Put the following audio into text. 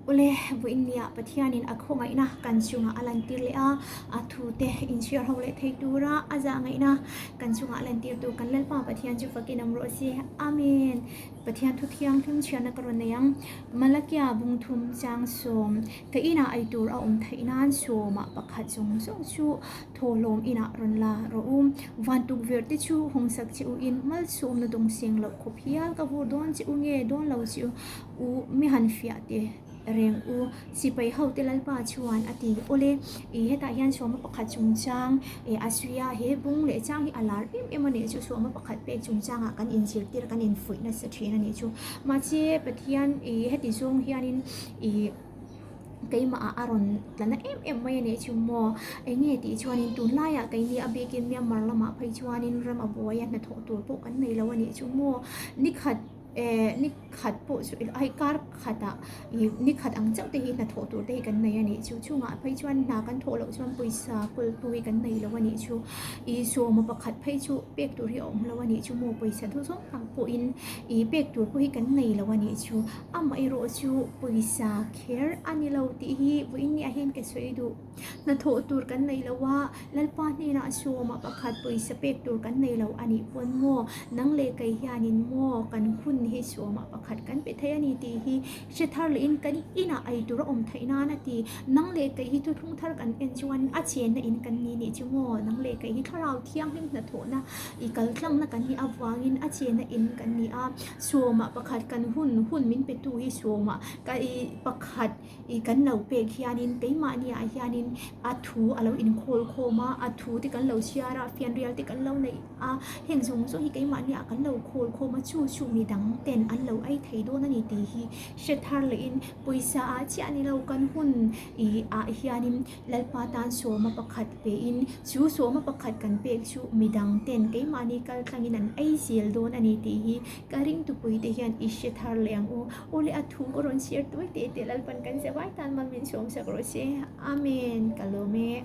Awle, vawiinnia Pathianin a khawngaihna kan chungah a lantir leh a, a thute inchhiar ho leh thei tura a zahngaihna kan chungah a lantirtu kan Lalpa Pathian chu fakin awm rawh se. Amen. Pathian thu thianghlim chhiarna ka rawn nei ang. Malakia bungthum chang sawm, Ka inah ei tur a awm theih nan sawmah pakhat zawng zawng chu thawhlawm inah rawn la rawh u. Van tukverh te chu hawngsak che u in malsawmna dawng seng loh khawp hial ka vur dawn che u nge dawn lo che u. U mi han fiah te reng u, sipai ho te Lalpa chuan a ti. Awle, i hetah hian suama pakhat chungchang eh a suia he bung leh chang hi a lar em em a nih chu, suama pakhat pek chungchangah kan inzirtir a kan infuih nasa thin a nih chu. Mahse Pathian i heti zawng hianin i keimah ah a rawn tla na em em mai a nih chu maw. Enge tih chuanin tunlaiah keini a bikin Myanmar lamah phei chuanin ram a buai a hnathawh tur pawh kan nei lo a nih chu maw. Nikhat. Eh ni khat pawh chu hei kar khatah ih ni khat ang chauh te hi hnathawh tur te hi kan nei a nih chu chungah phei chuan hna kan thawh loh chuan pawisa kawl tu hi kan nei lo a nih chu ih sawma pakhat phei chu pek tur hi a awm lo a nih chu maw pawisa duh zawng tak pawhin ih pek tur pawh hi kan nei lo a nih chu amaherawh chu pawisa kher a ni lo tih hi vawiin ni ah hian ka sawi duh. Hnathawh tur kan nei lo a, Lalpa hnenah sawma pakhat pawisa pek tur kan nei lo a nih pawn maw, nang leh kei hianin maw kan hun hi sawma pakhat kan pe thei a ni tih hi hre thar lehin kan inah ei tur a awm theih nan a ti. Nang leh kei hi thuthlung thar kan en chuan a chenna in kan ni nih chu maw, nang leh kei hi thlarau thianghlim hnathawhna i kal tlangna kan nih avangin a chenna in kan ni a, sawma pakhat kan hun hun min petu hi sawma ka i pakhat I kan lo pek hianin keimahniah hianin a thu a lo inkhawl khawm a, a thu te kan lo chhiar a, fianrial te kan lo neih a, heng zawng zawng hi keimahniah kan lo khawl khawm a, chu chu mi dang ten an lo ei thei dawn a ni tih hi hre thar lehin pawisa ah chiah ni lo kan hun ih ah hianin Lalpa tan sawma pakhat pein chu sawma pakhat kan pek chu mi dang ten keimahni kal tlangin an ei zel dawn a ni tih hi Ka ringtupui te hian i hre thar leh ang u. Aw le a thu ka rawn share tawi teh teh Lalpan kan zavai tan mal min sawm sak rawh se. Amen. Ka lawm e.